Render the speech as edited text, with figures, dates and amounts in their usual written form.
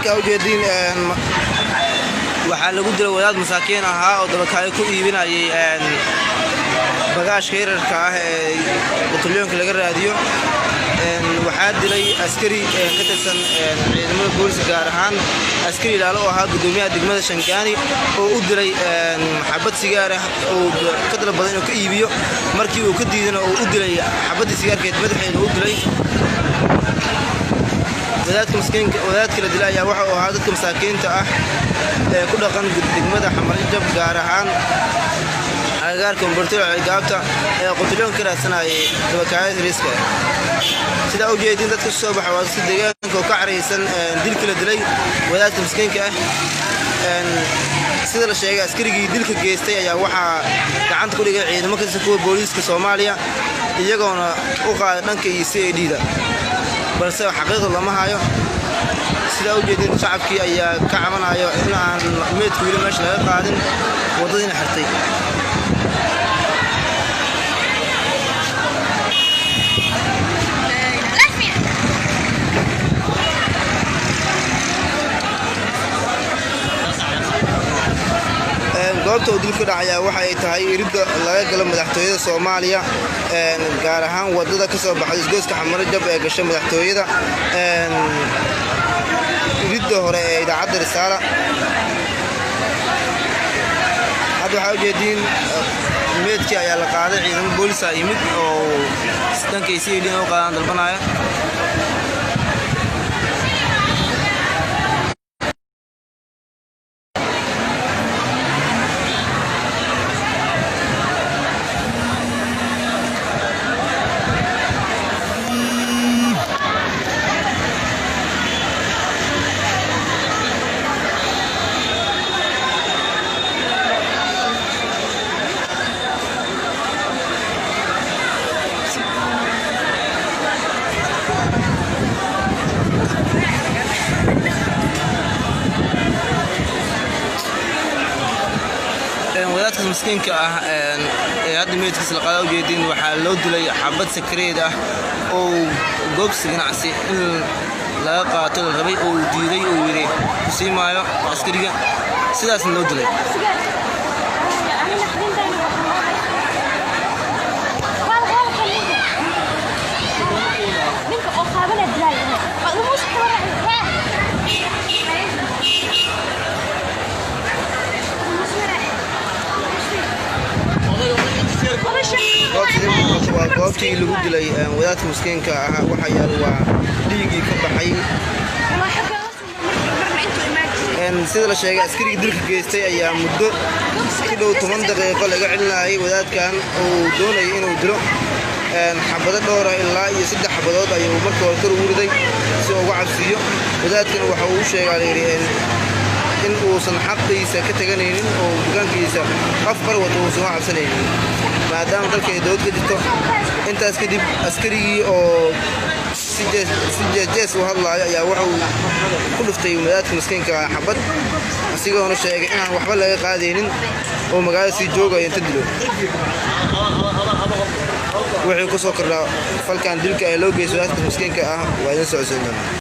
Halkaa ujeediin waxaa lagu dilay wadaad masaakiin ahaa oo dabakaayo ku iibinayay bagaashka yararka ah ee batulyoonka laga raadiyo. Waxaa dilay askari ka tirsan ciidamada booliska, gaar ahaan askari ilaalo oo ahaa gudoomiyaha degmada Shangaani, oo u dilay xabad sigaar ah oo ka dalbaday inuu ka iibiyo. Markii uu ka diidana, uu u dilay xabaddii sigaarkeed madaxeeda u dilay wadaadka maskiinka. Wadaadka la dilay ayaa waxa uu ahaa dadka masaakiinta ah ee ku dhaqan degmada Xamarjab, gaar ahaan agagaarka Umbartooy Gaabta, ee qutulyoon ka raadsanayay dabakaayada riiska. Sidaa ujeedin, dadka soo baxa waa dadka deegaanka oo ka caraysan dilka la dilay wadaadka miskiinka ah. Sida la sheegay, askarigii dilka geystay ayaa waxaa gacanta ku dhigay ciidamo ka tirsan kuwa booliiska Soomaaliya, iyagoona u qaaday dhanka iyo CID-da, balse xaqiiqda lama hayo. Sidaa ujeedin, shacabkii ayaa ka cabanayo in aan meydka weli meesha laga qaadin, waddadiina xirtay. Goobta uu dilku dhacayaa waxa ay tahay iridda laga galo madaxtooyada Soomaaliya, gaar ahaan wadada ka soo baxday isgoyska Xamarajab ee gashay madaxtooyada, iridda hore ee idaacadda Risaala. Hadda waxaa ujeediin meedkii ayaa la qaaday, ciidamo boolisa yimid oo dhankay CID u qaadaan dalbanaya. Wadaadka miskiinka ah ee hadda meydkiisa la qaada ujeedin waxaa loo dilay xabad sakareed ah oo goobsi ganacsi in laga qaato la rabay oo uu diiday oo yidhi ku sii maayo askariga, sidaasna loo dilay. Waa goobtii lagu dilay wadaadka miskiinka ah. Waxa yaal waa dhiiggii ka baxay. Sida la sheegay, askarigii dilka geystay ayaa muddo ku dhow 10 daqiiqo laga celinayay wadaadkan uu doonayay inuu dilo. Xabado dhowra, ilaa iyo 3 xabadood ayuu marka hore kor ugu riday si uu uga cabsiiyo. Wadaadkan waxa uu u sheegaa, layidhi, in uusan xaqiisa ka teganaynin oo dukaankiisa qof qar wato uusan uga cabsanaynin, maadaama dalka ay dowlad ka jirto. Intaas kadib, askarigii oo si jees-jees u hadlaayo ayaa wuxuu ku dhuftay wadaadka miskiinka xabad, asigoona sheegay inaan waxba laga qaadaynin oo magaalada sii joogayo inta dilo. Wuxuu ku soo kordhaa falkan dilka ee loo geystay wadaadka miskiinka ah waa idin socodsiin doonaa.